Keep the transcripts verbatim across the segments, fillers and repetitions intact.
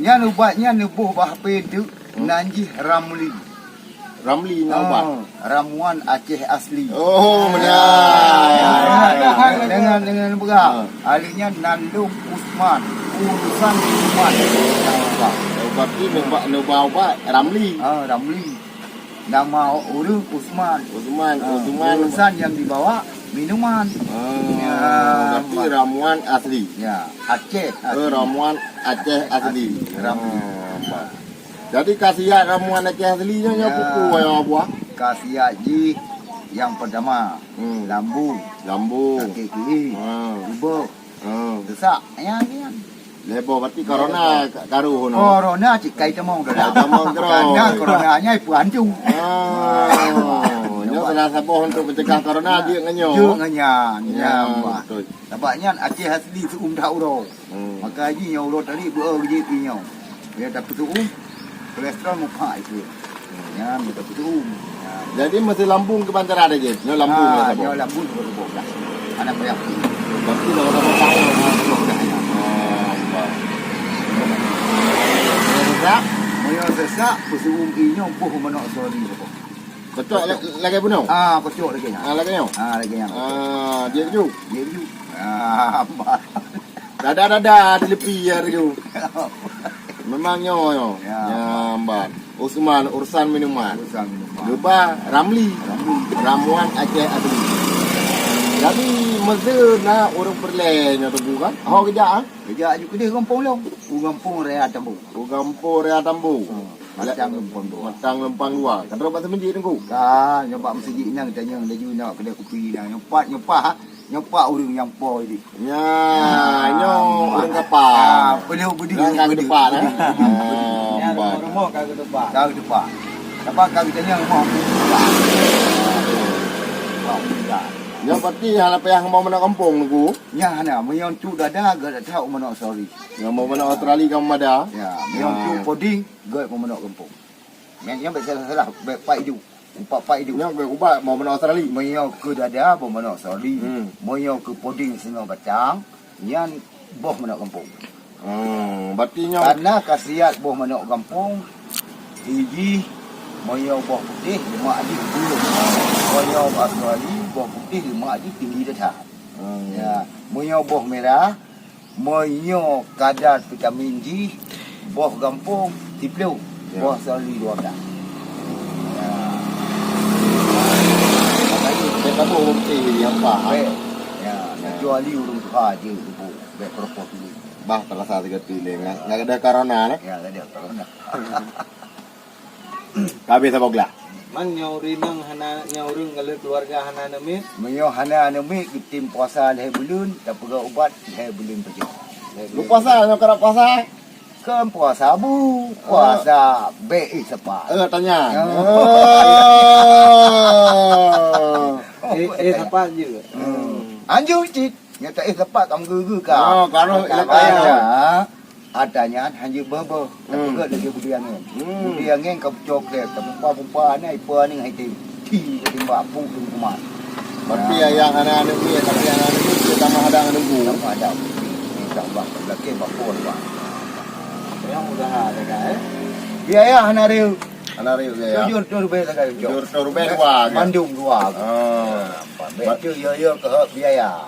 Nyan ubat nyan neuboh bak H P teuk, nan jih Ramli. Ramli na ubat? Oh, ramuan Aceh asli. Oh, meunan. Dengan, dengan peugah. Ha. Ahli nyan nan lôn Usman. Urusan Usman. Oh, berarti neuba, neuba ubat Ramli. Ah, Ramli. Nama ureueng Usman. Usman, ah, Usman. Urusan yang dibawa minuman. Ah, ya, berarti ramuan asli. Ya, Aceh asli. Oh, ramuan Aceh asli. Asli, Ramli. Ah, nampak. Jadi khasiat ramuan Aceh asli nyoe, nyoe peue-peue nyang buah? Khasiat jih yang pertama, hmm, lambung. Lambung. Sakit kihi. Hmm. Ubah. Hmm. Sesak. Ya, ya. Lhèe boh berarti corona ka-, karu nyoe. Corona cit kai tamong dah. Kai tamong terus. Karena corona nyan peuhancu. Ah, nyoe salah saboh untuk mencegah corona, jeuet ngon nyoe. Jeuet ngon nyan. Ya, ya, betul. Sabab nyan Aceh asli seuum that uroe. Hmm. Maka jih nyoe uroe tadi beu jih nyoe. Dia dah peuseuum, kolesterol muphak itu. Hmm. Ya, dia dah peuseuum. Ya. Jadi meusti lambung keuban cara dah jih. Nyoe lambung, ah, ya, saboh. Nyoe lambung saboh dah. Anak payah. Berarti dah, dah, dah, dah, dah, dah, ya. Ah, nampak. Meunyoe sesak, meunyoe sesak, peuseuum inyoe boh manok sori saboh. Kocok la-, lagèe bunoe? Ah, kocok lagèe nyan. Ah, lagèe nyoe? Ah, lagèe nyan. Ah, jeuet ju. Jeuet ju. Ah, nampak. Dada-dada dilepi ya tu. Memang nyoe, nyoe. Ya. Ya, mban. Usman, urusan minuman. Urusan minuman. Geuba Ramli. Ramli. Ramuan Aceh asli. Jadi, meuseu na ureueng peureulèe nyoe Teungku kan? Ho geujak, ah? Geujak aju keudeh gampông lom. U gampông Raya Tambu. U gampông Raya Tambu. Hmm. Matang Leumpang Dua. Matang Leumpang Dua. Kan rot bak Seumijik Teungku? Ka, nyoe bak meuseujid nyan, tanyong laju nyoe keudeh kupi nyan. Nyoe pat, nyoe pat, ha? Nyoe pat ureueng nyang po jih. Nya, nyoe ureueng kapa. Ah, peuleueh beudeuh. Nyoe ka keudeupan, eh? Beudeuh, beudeuh, beudeuh. Ah, nyan rumoh ka keudeupan. Ka keudeupan. Sapa ka geutanyong rumoh? Nyoe berarti hana payah ngon manok gampông, Teungku? Nyan hana, meunyoe cuk dada, geuh that-that manok Australia. Ngon manok Australia ka meumada? Ya, meunyoe cuk poding, geuh manok gampông. Nyan, nyan bèk salah-salah, bèk pat idu. Upat pat idu. Nyan bèk ubat, boh manok Australia. Meunyoe keu dada, boh manok Australia. Hmm. Meunyoe keu poding singoh batang, nyan boh manok gampông. Hmm, berarti nyoe. Karena khasiat boh manok gampông, jih meunyoe boh putéh, lemak jih dua. Meunyoe Australia, boh putéh, lemak jih tinggi that-that. Hmm. Ya, meunyoe boh merah, meunyoe kadar vitamin jih, boh gampông siplôh, ya, boh Australia dua blah. Ya. Makanya, bèk taboh ureueng putéh jadi hampa. Bèk. Ya, ya, kecuali ureueng tuha je taboh, bèk peurumpok dulu. Bah, terasa tiga tu lé, nggak, nggak ada corona, nah. Ya, nggak ada corona. Ka habéh saboh glah. Man nyoe ureueng hana, nyoe ureueng ngon keuluwarga hana aneuk miet? Meunyoe hana aneuk miet, geutem puasa lhèe buleuen, tapeugöt ubat lhèe buleuen pajoh. Lhèe buleuen. Lu puasa, nyoe karap puasa? Kon puasa bu, puasa bèk éh sapat. Eh, tanya. Oh. Oh. Eh, eh, sapat je. Hmm. Anjur cit. Nyata éh sapat ka meugeue-geue ka. Oh, ka roh. Ata nyan, ata nyan hanjeuet beuh-beuh. Hmm. Tapi gèt lagèe budi angèn. Hmm. Budi angèn ka bucok lé, tapumpa-pumpa na ipa ni hai tem. Ti teumbak pu tu kuman. Tapi ayah hana aneuk miet, tapi hana aneuk miet, dia tambah ada aneuk bu. Tambah ada. Tambah laki bak pun, Pak. Yang usaha jaga, eh. Biaya hana riu. Hana riu biaya. Tujuh ratus ribèe sagai. Tujuh ratus ribèe dua. Mandum dua. Oh. Apa, betul, ya, ya, ke biaya.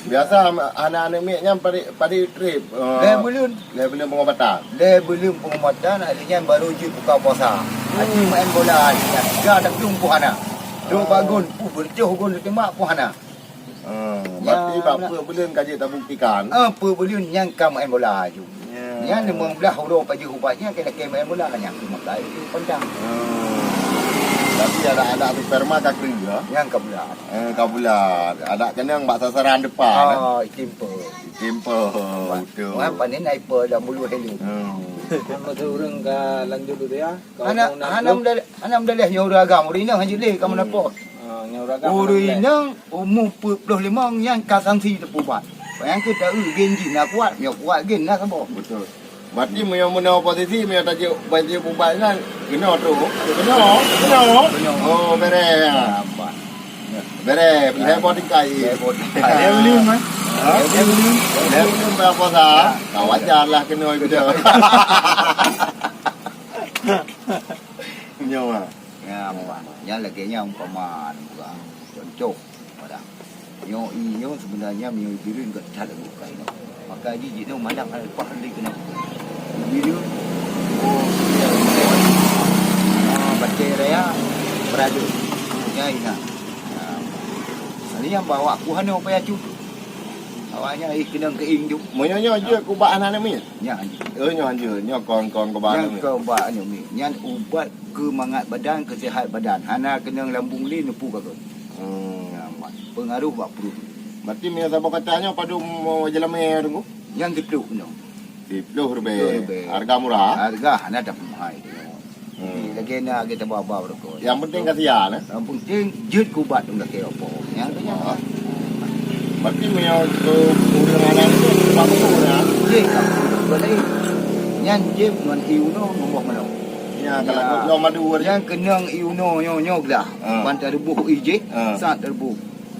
Biasa hana aneuk miet nyan padit, padit trip, eh, lhèe buleuen. Lhèe buleuen pengobatan. Lhèe buleuen pengobatan, hari nyan baru jeuet buka puasa. Haji main bola hari nyan. Tiga tapi umpuh hana. Dua bagun, puh bercoh gun tembak puh hana. Hmm, berarti bak peuet buleuen ka jeuet tabuktikan. Ah, peuet buleuen nyan ka main bola aju. Ya. Nyan limong blah uroe pajoh ubat nyan kena main bola nyan. Maka itu pandang. Hmm. Tapi adak-adak tu sperma ka kering ke? Nyan ka bulat. Eh, ka bulat. Adak keunong bak sasaran depan, eh? Ah, item pe. Item pe, betul. Wah, panen ai pe dalam bulu heleng. Hmm. Kan masa ureueng ka lanjut tu ya. Hana, hana meudaléh, hana meudaléh nyoe ureueng agam. Ureueng inong hanjeuet lé ka meunapoh. Ah, nyoe ureueng agam. Ureueng inong umu peuet ploh limong nyan ka sangsi teupubat. Bayangkan taeu gen jih na kuat, nyoe kuat gen na saboh. Betul. Berarti meunyoe meunoe posisi, meunyoe tajeuet, tajeuet pubat nyan, keunoe trok. Keunoe, keunoe. Keunoe. Oh, bereh. Bereh, lhèe boh tingkai. Lhèe boh tingkai. Lhèe buleuen, eh? Dia minum, dia minum bulan puasa. Nah, wajar lah kena gitu. Nyawa. Ya, yang lagi yang umpama, contoh. Padahal nyoe, i nyoe sebenarnya meunyoe bireuen gét that lagu kai nyoe. Maka jih jinoe malam hana leupah lé keunoe. Bireuen, oh, iya, iya. Ah, Batée Raya, Peuradu. Nya ina. Ah. Hari nyang bawa aku hana upaya cu. Awaknyan ih keunong keuieng tu. Meunyoe nyoe jeuet keu ubat aneuk miet? Nyan. Oh, nyoe hanjeuet. Nyoe kon-kon keu ubat aneuk miet. Nyan keu ubat aneuk miet. Nyan ubat keu mangat badan, keu sihat badan. Hana keunong lambung lé neupue ka gét. Hmm. Ya, mat. Peungaroh bak pruet. Berarti meunyoe saboh kata nyoe padum, oh, jeulamé, Teungku? Nyang siplôh keunoe. Siplôh ribèe. Siplôh ribèe. Harga murah? Harga hana that meuhai. Hmm. Lagèe na, lagèe taba-ba rukon. Yang penting kasihan, eh? Yang penting jeuet keu ubat dum lakèe apa. Nyang tu nyan. Ah. Berarti meunyoe keu ureueng anak tu, bak buku dah. Jih, bak buku laén. Nyan jih ngon ié unoe, ngon boh manok. Ya, kalau lom madu. Nyang keunong ié unoe nyoe, nyoe glah. Ah. Ban tareubôh ié jih, ah, sat tareubôh.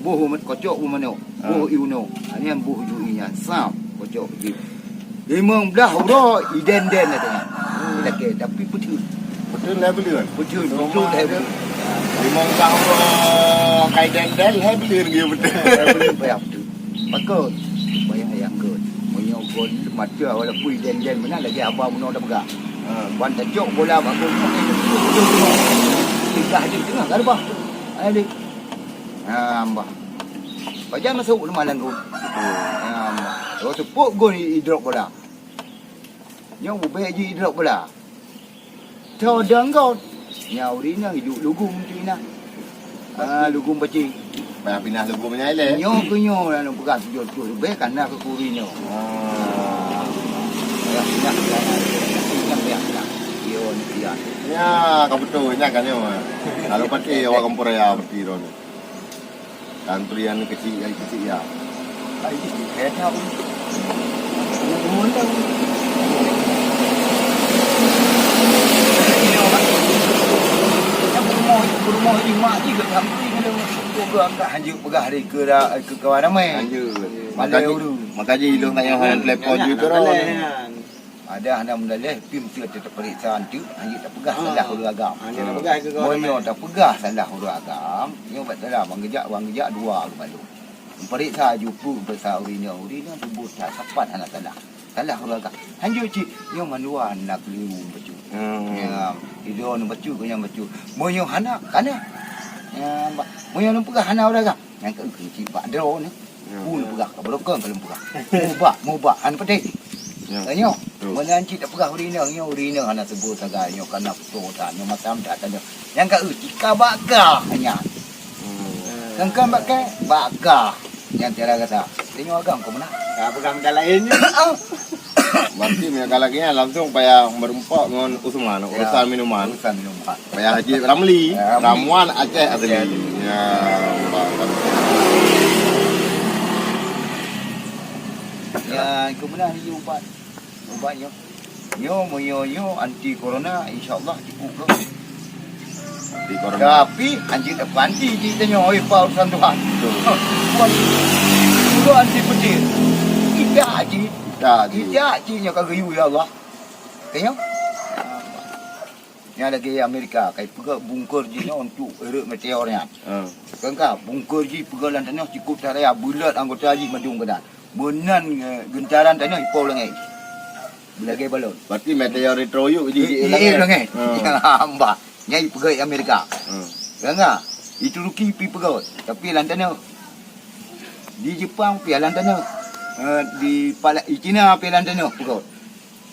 Boh mat kocok boh manok. Ah. Boh ié unoe. Ha, nyan boh ju ié nyan. Sap kocok jih. Limong blah uroe iden-den ata nyan. Lakèe, tapi peuteun. Peuteun lhèe buleuen. Peuteun, peuteun lhèe buleuen. Limong blah uroe kai den-den, lhèe buleuen lagi peuteun. Lhèe buleuen payah peuteun. Pakon? Supaya ayah gét. Meunyoe gét mata walaupun iden-den meunan lagèe haba bunoe tapeugah. Ha. Ban tacok bola bak gol. Tingkah di teungoh ka reubah. Ayo, Dik. Ha, bah. Pajan masuk rumah Langgong. Ha, bah. Waktu pok gol idrop bola. Nyoe ubek jih idrop bola. Tho dong gol. Nyoe ureueng inong iduek lugum tu inong. Ah, lugum pacing. Payah pinah lugum nyan ilèe. Nyoe keu nyoe lalu peugah tujoh reutôh leubeh kana keu ureueng inong. Ah. Payah pinah, payah pinah. Inong payah pinah. Yo, ni dia. Ya, ka beutôi nyan kan nyoe. Lalu pakai awak kampung raya berarti droeneuh. Kan pria ni kecil, yang kecil ya. Ai, kereta pun. Hanjeuet peugah hari keu, keu kawan ramai. Hanjeuet. Maka ji, maka ji ilong tanya hal telepon juga. Ada hana meudaleh, pi meuteue tapeuriksa anteuk, hanjeuet tapeugah salah ureueng agam. Hanjeuet tapeugah keu kawan. Meunyoe tapeugah salah ureueng agam, nyoe bak salah, ban geujak, ban geujak dua geubalô. Meupeuriksa ju peue, meupeuriksa ureueng nyoe, ureueng nyoe tuboh that sapat hana salah. Salah ureueng agam. Hanjeuet cit, nyoe mandua na keuliru bacut. Hmm. Ya, idroe nyoe bacut, keu nyan bacut. Meunyoe hana, kana. Ya, ba-, meunyoe lôn peugah hana ureueng agam, nyan keuh cit bak droeneuh. Peue neupeugah ka beurokon ka lôn peugah. Mubak, mubak, hana peudeh. Ya. Tanyoe, betul. Meunan cit tapeugah ureueng inong, nyoe ureueng inong hana teubu sagai, nyoe kana putôh that, nyoe matam that, tanyoe. Nyang ka eu, cika bak gah nyan. Hmm. Kan, kan bak kèe, bak gah. Nyang tiara gata. Tanyoe agam keu meunan. Ka peugah meunan laén nyoe. Berarti meunyoe galak nyan langsung payah meureumpok ngon Usman, ya, urusan minuman. Urusan minuman. Payah Haji Ramli, ya, Ramli. Ramuan Aceh asli. Aceh asli. Ya, ya, kemudian ini ubat. Ubat nyoe. Nyoe, meunyoe nyoe anti corona, insya Allah cukup lom. Anti corona. Tapi anti tak anti cit tanyoe, oi, pa urusan Tuhan. Betul. Buat. Buat anti petir. Tidak cit. Tidak cit. Tidak cit nyoe ka geuyue, ya Allah. Tengok. Nyan lagèe Amerika, ka ipeugöt bunker jih nyoe untuk eureuek meteor nyan. Ha. Kan ka, bunker jih ipeugöt lam tanoh cukup that raya, beuleuet anggota jih mandum keunan. Meunan, eh, geuntaran tanoh ipo u langèt. Beulagèe balon. Berarti meteor itu yuk jih di langèt. Di langèt. Ha. Hamba. Nyan ipeugöt Amerika. Ha. Kan ka, di Turki pi peugöt, tapi lam tanoh. Di Jepang pi lam tanoh. Eh, di pala-, di China pi lam tanoh peugöt.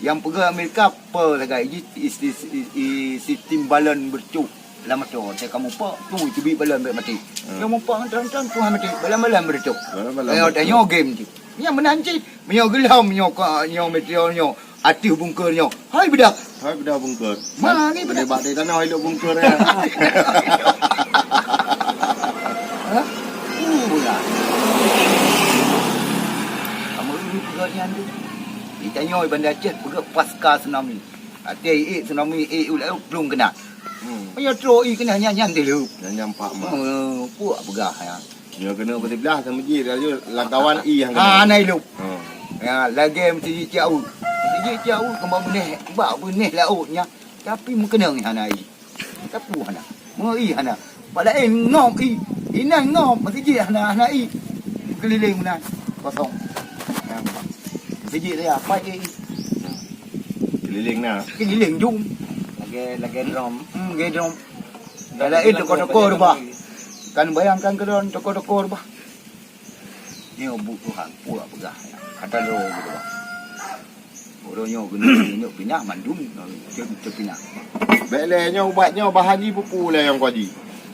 Nyang peugah Amerika peue sagai jih, is-, is-, is-, is-, sistem balon beureucok lam moto. Watèe ka mupok, tu teubiet balon bèk maté. Hmm. Nyang mupok ngon tron-tron, tu han maté. Balon-balon beureucok. Balon-balon beureucok. Tanyoe game tu. Nyang meunan cit. Meunyoe geulom nyoe ka, nyoe meteor nyoe, ateueh bunker nyoe. Hai beudah. Hai beudah bunker. Ma ni beudah. Bak di tanoh ilok bunker, ya. Hah? Uh, beudah. Kamu dulu peugah nyan tu. Di tanyoe Banda Aceh peugah pasca tsunami. Até ié tsunami, ié u laôt plueng keunan. Hmm. Meunyoe trok ié keunan nyan, nyan dileup. Nyan, nyan pak mak. Oh, puak peugah nyan. Nyoe keuneuk beusiblah sama jih, laju lam kawan i nyang keuneuk. Ha, na ilop. Ha. Ya, lagèe meuseujid Ciawi. Meuseujid Ciawi keumah beuneh, bak beuneh laôt nyan. Tapi meukeunong hana i. Tapi hana. Meu i hana. Padahai ngop i. Inan ngop, meuseujid hana, hana i. Keulileng meunan. Kosong. Ya. Meuseujid dia, apa je i. Keulileng na. Keulileng jum. Lagèe, lagèe drum. Hmm, lagèe drum. Dah laén toko-toko reubah. Kan bayangkan keudroe toko-toko reubah. Nyoe buet Tuhan, peue peugah. Ata lôn keudroe. Uroe nyoe keuneuk pinah mandum, teu-, teupinah. Bèk lé nyoe ubat nyoe bahan jih peue-peue lé nyang kuaji.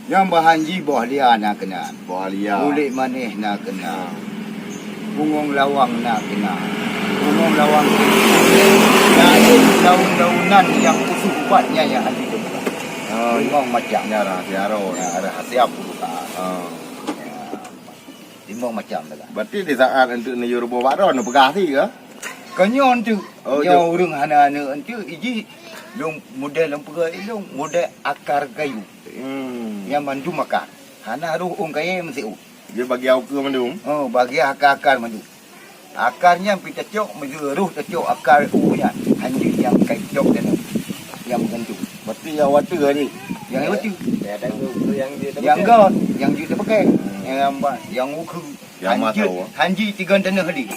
Nyang bahan jih boh lia na keunan. Boh lia. Kulét manéh na keunan. Bungong lawang na keunan. Bungong lawang na keunan. Laén daun-daunan nyang khusus ubat nyan nyang hana jiteupeugah. Oh, limong macam. Nyan rahsia roh. Ya, rahsia peugah. Oh. Ya. Limong macam dah. Berarti di saat untuk neuyue ruboh bak droe neupeugah sit ke? Ka nyoe enteuk. Oh, nyoe ureueng hana aneuk enteuk, iji lôn model lôn peugah ilôn, model akar kayu. Hmm. Nyang mandum akar. Hana roh ôn kayèe meusiôt. Dia bagi akar mandum. Oh, bagi akar-akar mandum. Akar nyan pih tacok meunyoe roh tacok akar u nyan. Hanjeuet nyang kai cok tanoh. Nyang meugantung. Berarti nyang watèe hari. Nyang watèe. Nyang got, nyang jeuet teupakai. Nyang lambat, nyang ukheue. Nyang masa. Hanjeuet, hanjeuet tigon tanoh lé.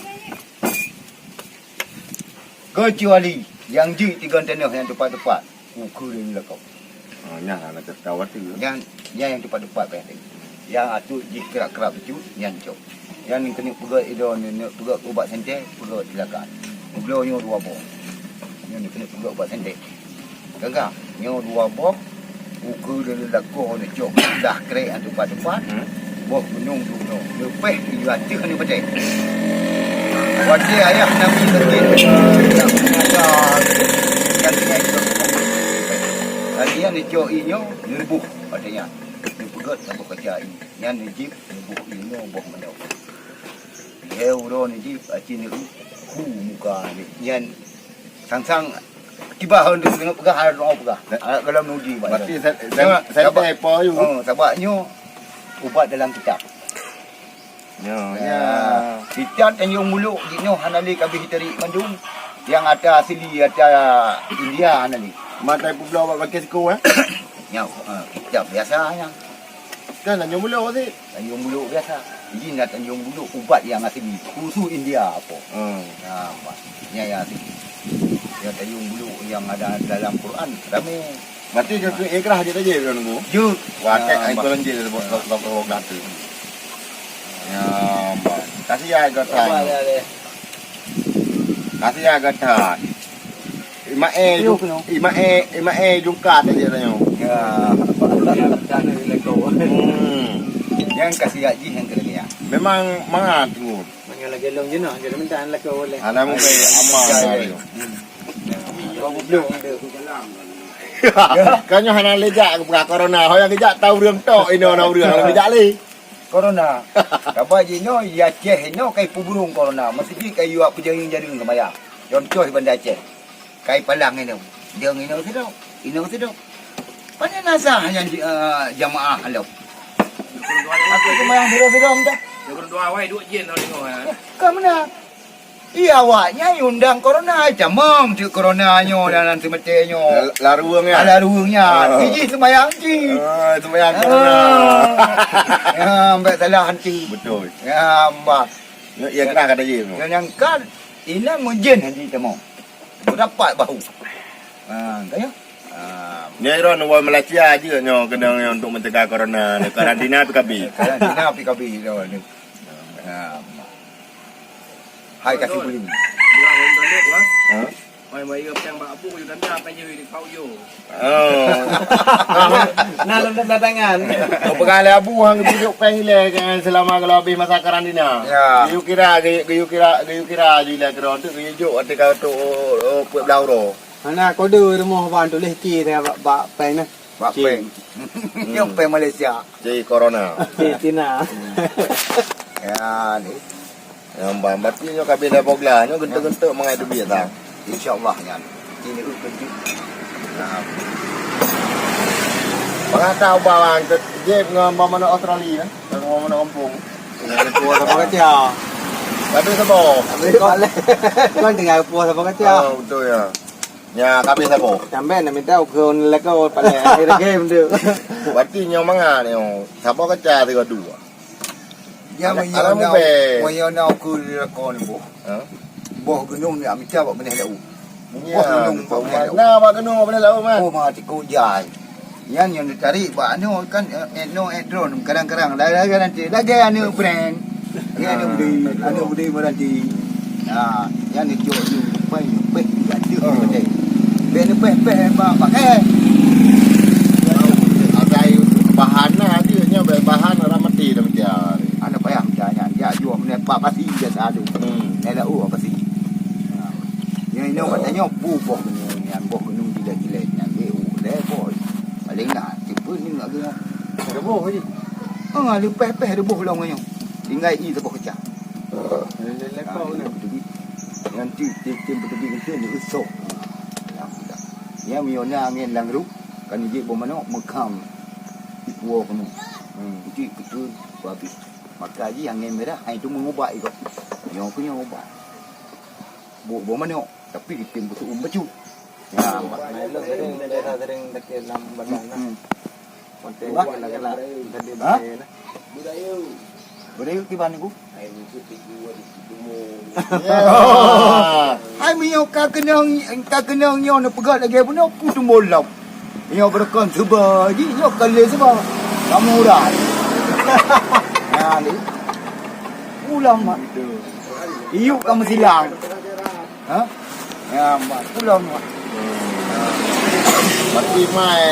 Keucuali nyang jeuet tigon tanoh nyang tepat-tepat, ukeue lé lakoe. Oh, nyan hana teuka watèe. Nyan, nyan nyang tepat-tepat payah teuka. Nyang ateueh jih krab-krab bacut, nyan cok. Nyan keuneuk peugöt idong, neuk peugöt ubat santè, peugöt silakan. Meubloe nyoe dua boh. Nyan keuneuk peugöt ubat santè. Gagah, nyoe dua boh, ukeue lé lakoe neucok dah krek nyan tepat-tepat, hmm, boh gunong duek nyoe, leupeh i ateueh nyoe batèe. Watèe ayah Nabi sakét, nyang tinggai, lagèe nyan neucok i nyoe, neureubôh watèe nyan. Neupeugöt saboh kaca i, nyan neujieb, neureubôh i nyoe boh manoe. Lhèe uroe neujieb, aci neueu, hu muka nyan. Sang-sang kiban hana deungoe peugah, hana deungoe peugah. Hana gohlom neuji ubat. Berarti sa-, sa-, sabab, santè po yue. Oh, sabab nyoe ubat dalam kitab. Nyoe, ya. Kitab Tanjong Buluk jinoe hana lé ka abéh jitarék mandum. Nyang ata asli, ata India hana lé. Mata peubloe bak bakèe sikô, eh? Nyoe, ha, kitab biasa nyan. Kan Tanjong Buluk sit. Tanjong Buluk biasa. Jadi na Tanjong Buluk ubat nyang asli, khusus India apa. Hmm. Ha, bah. Nya nyang asli. Nyang Tanjong Buluk nyang ada dalam Quran ramé. Berarti keu, keu ikrah jeuet aja kan, Teungku? Jeuet. Wah, tek ai bah. Tolong je sebab, sebab, sebab, sebab tu. Ya, bah. Kasih ya, Gata. Kasih ya, Gata. Imae, imae, imae jungkat aja tanya. Ya. Hmm. Yang kasih gaji yang kena. Memang mangat tu. Mangat lagi long jenuh, jadi minta anak kau boleh. Anak muka amal. Kau belum ada. Kau nyoh hana lejak ke peugah corona. Ho yang kejak tahu urang tok, ino na urang lejak lé. Corona. Kaba jinoe, ya Aceh inoe kai puburung corona. Mesti kai yuak peujaring-jaring kemaya. Contoh di Banda Aceh. Kai palang inoe. Deng inoe sidok. Inoe sidok. Pane nasa hanya di, eh, jamaah alok. Aku sembahyang sidok-sidok dah. Dia berdoa wai dua jin tau tengok, ha. Ka meunan. Iya, awak nyan undang corona, ai tamong cit corona nyoe dan, dan seumete nyoe. La-, larueng nyan? Ah, larueng nyan. Ah. Iji sembahyang cit. Ah, sembahyang corona. Ah. Ya, ambek salah hantu. Betul. Ya, ambah. Nyoe iya kena kata je. Nyoe nyang kan, inan meujin hantu tamong. Beudapat bahu. Ah, kaya? Ah. Nyoe Iron, wai Malaysia je nyoe kena nyoe untuk mencegah corona ni. Karantina P K B. Karantina P K B nyoe ni. Ah. Hai kasih beli. Bukan orang tadi, wah. Ha? Mai, mai, iya, pang bak abu, you tanda, apa je, you kau, you. Oh. Nah, dalam tanda tangan. Kau pegang lé abu, hang tunjuk peng ilé, kan, selama kalau habis masa karantina. Ya. Geuyue kira, geuyue, geuyue kira, geuyue kira je ilé keudroe tu, geuyue jok, watèe ka tu, oh, oh, peuet blah uroe. Hana kode rumoh ban tuléh ci bak, bak peng na. Bak peng. Nyang peng Malaysia. Ci corona. Ci Cina. Ya, ni. Nyang ban, berarti nyoe ka beda bogla, nyoe gentuk-gentuk mangat duit ta. Insya Allah nyan. Ini urut kejut. Nah. Pengatau bawang ke jeb ngon bawang Australia, ngon bawang Pung. Tinggai puasa bakaca. Tapi sabo. Tapi balik. Kan tinggai puasa bakaca. Oh, betul ya. Ya, tapi sabo. Sampai nak minta ukur leko paling akhir game tu. Berarti nyoe mangat nyoe. Sabo kaca tiga dua. Ya, anak, meunyoe anak na, mubeng. Meunyoe na ukur leko ni, boh. Ha? Boh gunong ni, mita bak beuneh laôt. Ya, boh gunong bak beuneh laôt. Na bak gunong bak beuneh laôt, man. Oh, mati kujai. Nyan nyang neutarék bak anu kan, eh, eh, no, eh, drone. Kadang-kadang, lagèe nanti, lagèe aneuk brand. Lagèe aneuk budi, aneuk budi meranti. Nah, nyan neujok ni, pai, peh, di ateueh. Oh. Bèk neupeh-peh, bak pakai. Asai bahan na, dia nyoe bahan orang mati dah mati. Aneuk payah macam nyan, jak jua meuneh bak pasi biasa tu. Hmm. Nyan dah, oh, pasi. Nah. Nyan, nyan, katanya, bu, boh gunong nyan, boh gunong jilek-jilek nyan, eh, oh, lé, boh. Paling na, tipe ni nak kena. Ada boh je. Ah, leupeh-peh ada boh lom nyoe. Tinggai i saboh kecah. Lé-, lé-, lekau ni. Nanti tim-tim beuteubi itu ni usok. Yang mudah. Yang miona angin langru, kan ijik boh manok, mekam. Ipuo keunoe. Hmm, ijik betul, babi. Maka ji angin merah, hai tu mengubat ikot. Nyoe ke nyoe ubat. Boh, boh manok. Tapi item beutôi bacut. Ya, Mak. Nah, ilong sering, biasa sering sakit lam badan lah. Hmm. Konten. Wah. Bukan lagi lah. Tadi. Hah? Bahaya lah. Budaya. Budaya kiban niku? Ai, mungkin tiga di Timur. Ya. Ai, meunyoe ka keunong, ka keunong nyoe neupeugah lagèe bunoe, pu tumboh lom. Nyoe beureukan seuba jih, nyoe ka lé seuba. Kamu urat. Nah, ni. Ulang, Mak. Iyuk kamu silang. Ha? Ya, mak pulang, mak. Berarti mai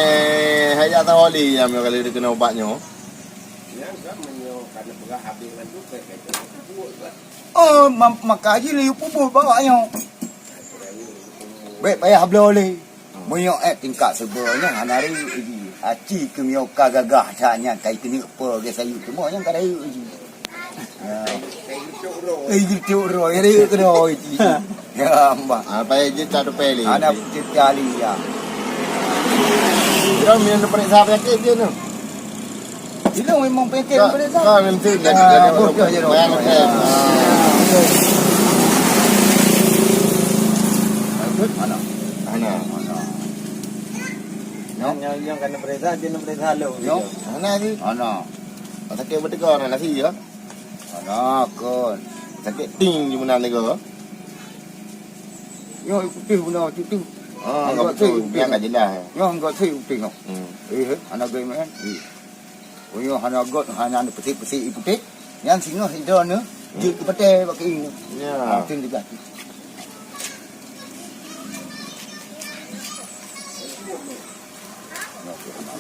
hajat taholi nyang kali dikena ubat nyoe. Oh, ma-, maka ji lé pupuk bawak nyoe. Bèk payah bloe lé. Meunyoe ék tingkat seubeuna nyan hana rayeuk ji. Aci keumeunyoe ka gagah that nyan kai keuneuk peue geuh sayeuek teuma nyan ka rayeuk ji. Ya. Eh, jituek roh, ya, rayeuk keunoe ji. Ya, mbah. Ah, payah jeuet satu peli. Ada jeuet kali, ya. Kira min peuriksa penyakit je tu. Ilong memang penyakit peuriksa. Kan, kan, kan, ah, kan, bodoh je tu. Bayar hotel. Ah. Mana? Mana? Mana? Nyang, nyang, nyang kena peuriksa, dia nak peuriksa lalu. Nyang? Mana ni? Mana? Sakit beutôi, nasi ya? Mana kon? Sakit ting di mana ni ko? Nyoe putih guna cuti. Ah, anggap betul. Biar kat jelas. Nyoe anggap saya putih nyoe. Hmm. Eh, eh, anak gaya main. Eh. Oh, nyoe hana got, hana petik-petik putih. Yang singoh hidro ni, hmm, dia ke petai bak keuing. Ya. Ah, tin diganti.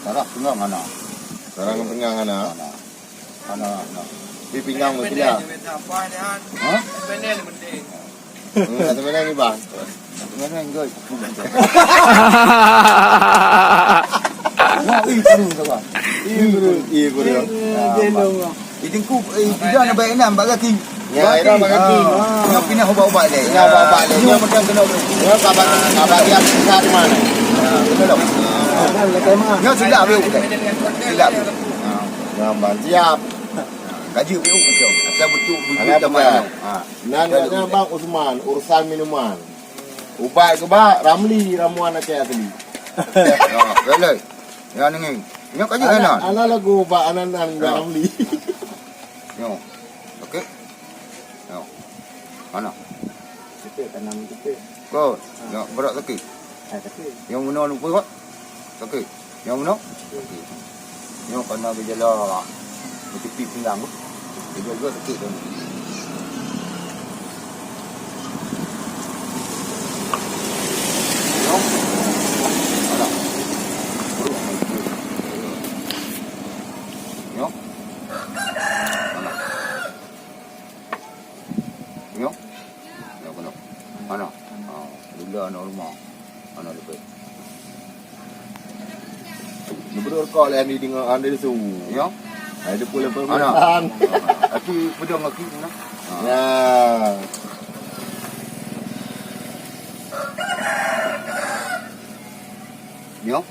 Sarah tengah mana? Sarah tengah mana? Mana? Mana? Mana? Di pinggang bersila. Ha? Hmm, kata mana ni, bang? Mana enggak? Wah, ih, turun tu, bang. Ih, turun. Ih, turun. Di tengku, eh, tidak nak baik enam, bak kaki. Ya, ira bak kaki. Ah. Nyoe pinah ubat-ubat deh. Pinah ubat-ubat deh. Nyoe macam kena. Nyoe kabar, kabar dia besar mana? Ah, betul tak? Nyoe silap, Bang. Silap. Ah. Nyaman, siap. Gaji, Bang, betul. Asal betul, betul. Anak dah pegang. Ah. Nan, dah nak, Bang Usman, urusan minuman. Ubat ke, Bang? Ramli, ramuan Aceh asli. Ya, boleh. Ya, ni. Nyoe gaji, anak, anak. Anak lagu, Bang, anak, anak, Ramli. Nyoe. Okey. Nyoe. Mana? Kita tanam kita. Ko, nyoe berat sakit. Ah, sakit. Yang guna lupa kok. Sakit. Yang guna? Sakit. Nyoe kena gejala bertepi pinggang. Gejala sakit tu. Nyoe. Alah. Buruk. Nyoe. Nyoe. Nyoe keunoe. Mana? Ha, dula aneuk rumah. Mana leubeh? Gubernur kau lah yang didengar, yang disu. Nyoe. Hai, dia pula pemerintahan. Aki pedang aki mana? Ha. Ya. Nyoe.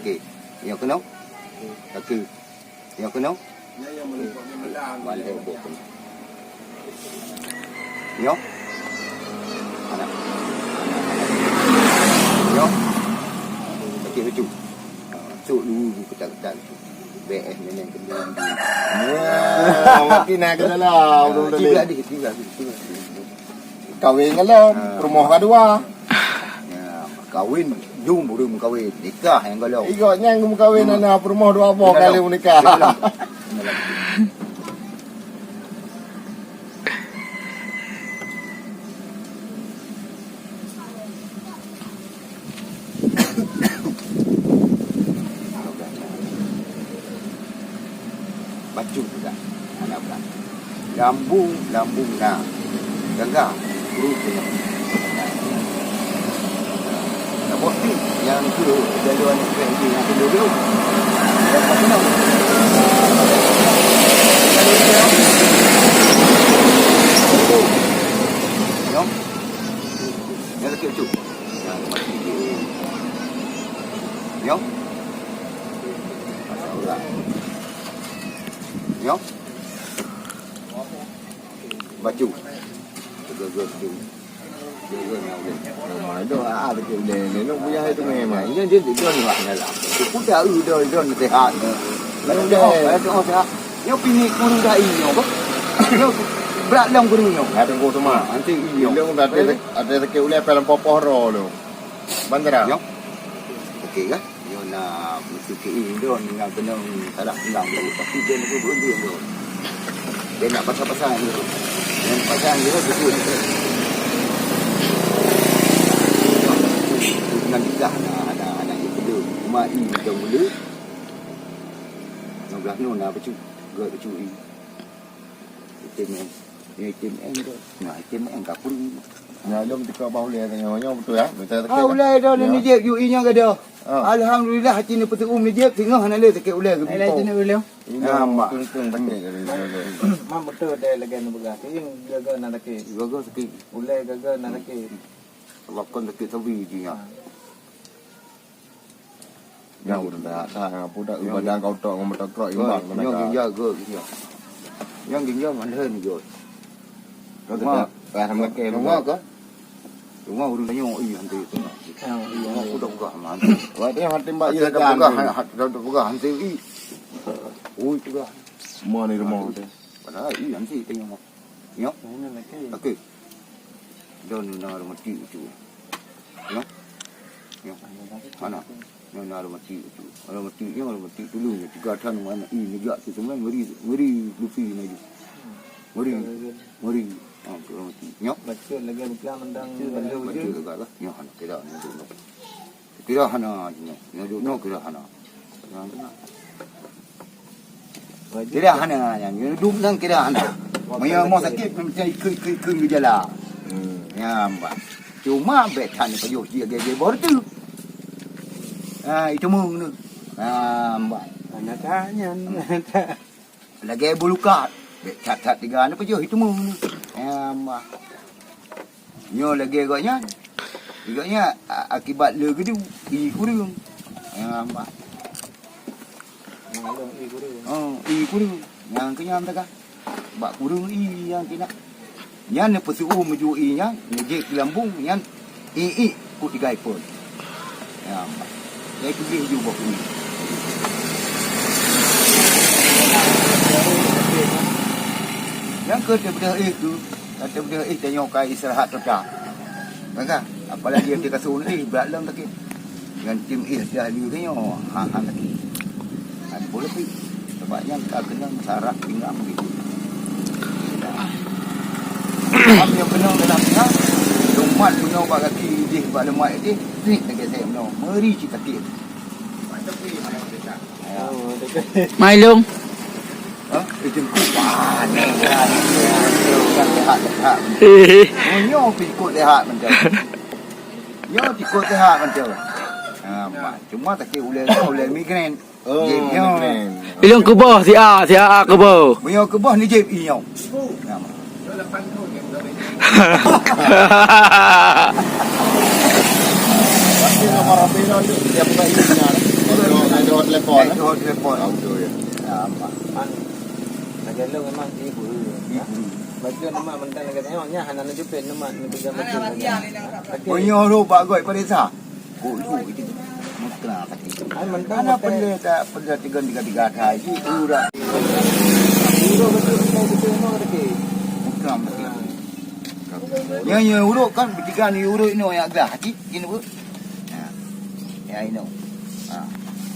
Okey. Nyoe keunoe. Okey. Nyoe keunoe. Nyoe. Anak. Nyoe. Sakét bacut. Ha, cok dulu di ketat-ketat. B S nenek kedua. Ya, makin nak ke dalam. Belum tadi. Tiga di, tiga di, tiga di. Kawin galom, ha. Peurumoh ka dua. Ya, kawin, jom ureueng meukawen. Nikah nyang galom. Igok nyang meukawen, hmm, anak peurumoh dua boh kali meunikah. Bacut juga. Hana brat. Lambung, lambung na. Gaga. Kru kena. Nak buat ni. Yang tu, jalur anak keren tu, yang tu dulu. Yang tak kenal. Yang sakit tu. Yang mati dia. Yang. Nyoe. Bacut. Teugah-gah bacut. Teugah-gah nyan ulèe. Memang dah, ah, bacut ulèe. Nyoe payah itu memang. Nyoe dia, dia ni wak dalam. Aku dah, eh, dah, dah nasihat. Dah, dah, dah nasihat. Nyoe pini kuru dah i nyoe, bah. Nyoe brat lom kuru nyoe. Ada gua tu mah. Nanti i nyoe. Dia pun ada, ada sakit ulèe, pelan popoh roh tu. Bandera. Nyoe. Okey kan? Nyoe na meucukik indon na keunong salah pulang tu, tapi dia nak beureundi indon. Dia nak pasang-pasang indon. Dia nak pasang indon, betul. Ngon nikah na, na, na, na, belum. Cuma i macam mula. Nyoe belah nyoe na bacut, gèt bacut i. Item M. Nyoe item M tu. Nah, item M ka pun. Nyoe lom teuka bah ulèe tengah nyoe betul ya. Betul tak? Ah, ulèe dah ni jép yu i nyoe gadoh. Ah. Alhamdulillah, hati ni peuteuum ni jép singoh hana lé sakét ulèe ke. Ai, lai bimpo. Sini ulèe. Ini ah, mak. Tungtung sakit kali ulèe. Mak betul deh lagèe ni peugah. Tapi gaga na sakit. Gaga sakit. Ulèe gaga na sakit. Lakon sakit sabi ji nya. Ah. Nyang udah dah, dah, apa dah, nyang badan kau tok ngomong tak kerak imbang mana nyoe kau. Ginjal ke, ginjal. Nyang ginjal mana ni, Jod? Kau rumah, tak, tak sama ke, rumah rumah ke? Rumah urus tanya, ih, nanti tu. Ah, iya. Rumah aku dah pegang, man. Wah, dia hati mbak, hati iya, dah kan. Pegang, hati dah pegang, nanti, ih. Ui, pegang. Semua ni rumah dia. Padahal, ih, nanti tengok. Nyoe. Mana lagi? Okey. Don na aromatik tu. Nyoe. Nyoe. Mana? Nyoe na aromatik tu. Aromatik nyoe, aromatik dulu nyoe. Tiga tan mana i nigak tu semua ngeri, ngeri lupi maju. Ngeri. Ngeri. Ha, aromatik. Nyoe. Baca lagi bukan mendang. Baca lagi lah. Nyoe, hana kira nyoe tu. Kira hana nyoe. Nyoe duek nyoe kira hana. Kira hana nyan. Nyoe duek nyan kira hana. Meunyoe moh sakét, meusti ikeu-ikeu-ikeu geujala. Hmm. Nyan, bah. Cuma bèk that neupajoh jih lagèe boh reuteuh. Ha, itu meuh nyoe. Ha, bah. Hana that nyan. Lagèe bulukat. Bèk that-that tiga neupajoh itu meuh nyoe. Nyan, bah. Nyoe lagèe gobnyan. Gobnyan a-, akibat le geudu, i kureueng. Nyang lambat. Nyang lôn i kureueng. Oh, i kureueng. Nyang keunyan teuka. Bak kureueng i nyang keunan. Nyan neupeuseu'u meujue i nyan, neujép keu lambung nyan, i, i, kut tiga ipon. Nyang lambat. Nyang keubeh ju boh kuning. Nyang keu teubeudôh éh keu Ka teubeudôh éh tanyoe ka istirahat tota. Kan, kan? Apalagi di kasur ni, eh, brat lom sakét. Ngon tim éh dah lheueh tanyoe, ha, ha, sakét. Kan boleh pi. Sebab nyan ka keunong saraf pinggang begitu. Am nyang keunong dalam pinggang, leumat bunoe bak gaki idéh bak leumat idéh, klik lagèe saya bunoe. Meuri cit sakét. Mai lông. Ha? Eh, jengkuk. Wah, ni, ni, ni, ni, ni, sehat, sehat. Eh. Oh, nyoe pih ikut sehat macam. Nyoe ikut sehat macam. Ha, mak. Cuma sakét ulèe, ulèe migrain. Oh, jép nyoe. Migrain. Ilông keuboh si A, si A, A keuboh. Meunyoe keuboh ni jép i nyoe. Ha, mak. Tapi nomor H P lo tu, dia buka ini punya. Ada, ada telepon. Ada telepon. Oh, betul ya. Ya, mak. Jalur memang ibu. Ibu. Baju nama mentang lagi tengok nya hana jepit nama ni tiga macam. Meunyoe roh bak goi parisa. Kok lu itu. Mukra kaki. Ai mentang. Ana pendeta pendeta tiga tiga tiga thai ji urat. Urat betul betul betul nama kaki. Mukra mukra. Nyoe nyoe urut kan betiga ni urut inoe yak glah cit ini bu. Ha. Ya inoe. Ha.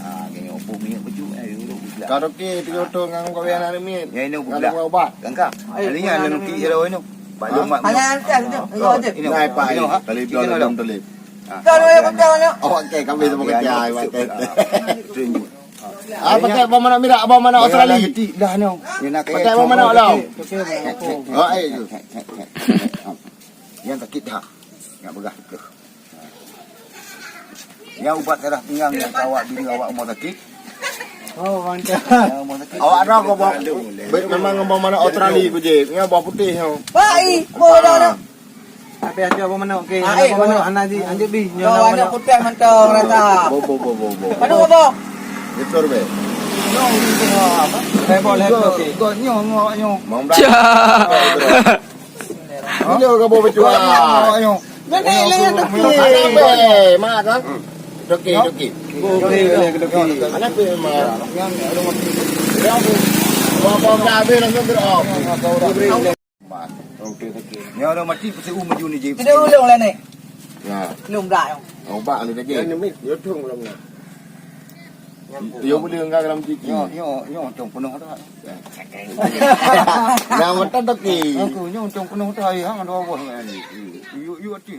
Ha gini opo minyak becu ya urut glah. Karaoke tiga betul ngang kau yang ada mit. Ya inoe bu glah. Kalau obat. Gangka. Kalinya ada nuki iro inoe. Pak Jom mak. Hanya nanti ada tu. Inoe je. Inoe. Nai pak. Inoe, ha? Kali dua dalam telit. Kalau yang betul inoe. Oh okey kami sama kerja ai pakai. Tunjuk. Ah, pakai abang manok mirak, abang manok Australia. Dah nyoe. Pakai abang manok lau. Oh, eh tu. Yang sakit dah. Yang begah tu. Yang ubat darah pinggang yang awak diri awak rumah sakit. Oh, mantap. Yang rumah sakit. Awak dah kau bawa. Memang abang manok Australia ku je. Yang bawah putih tu. Pai, bodoh dah. Tapi aja apa mana? Okey, ah, eh, apa mana? Anak ji, anjing bi. Kau anak putih mantong rata. Bo bo bo bo bo. Aduh apa? Betul be. Nyong apa? Level level. Kau nyong ngok nyong. Mau belakang. Bila kau bawa betul. Ngok nyong. Nanti layan tapi. Ada be, mak kan? Doki, doki. Doki, doki. Anak pe mak. Yang ada mati. Yang apa apa habis langsung gerak. Nyoe ureueng mati peusihu meujui ni jih. Tidak ulung lah ni. Ya. Belum dah. Ubak ni lagi. Ya ni mit, yo thong lom na. Yo boleh enggak dalam tiki. Nyoe, nyoe, nyoe thong penuh dah. Yang mata teki. Aku nyoe thong penuh dah, ya, dua buah ni. Yuk, yuk, tih.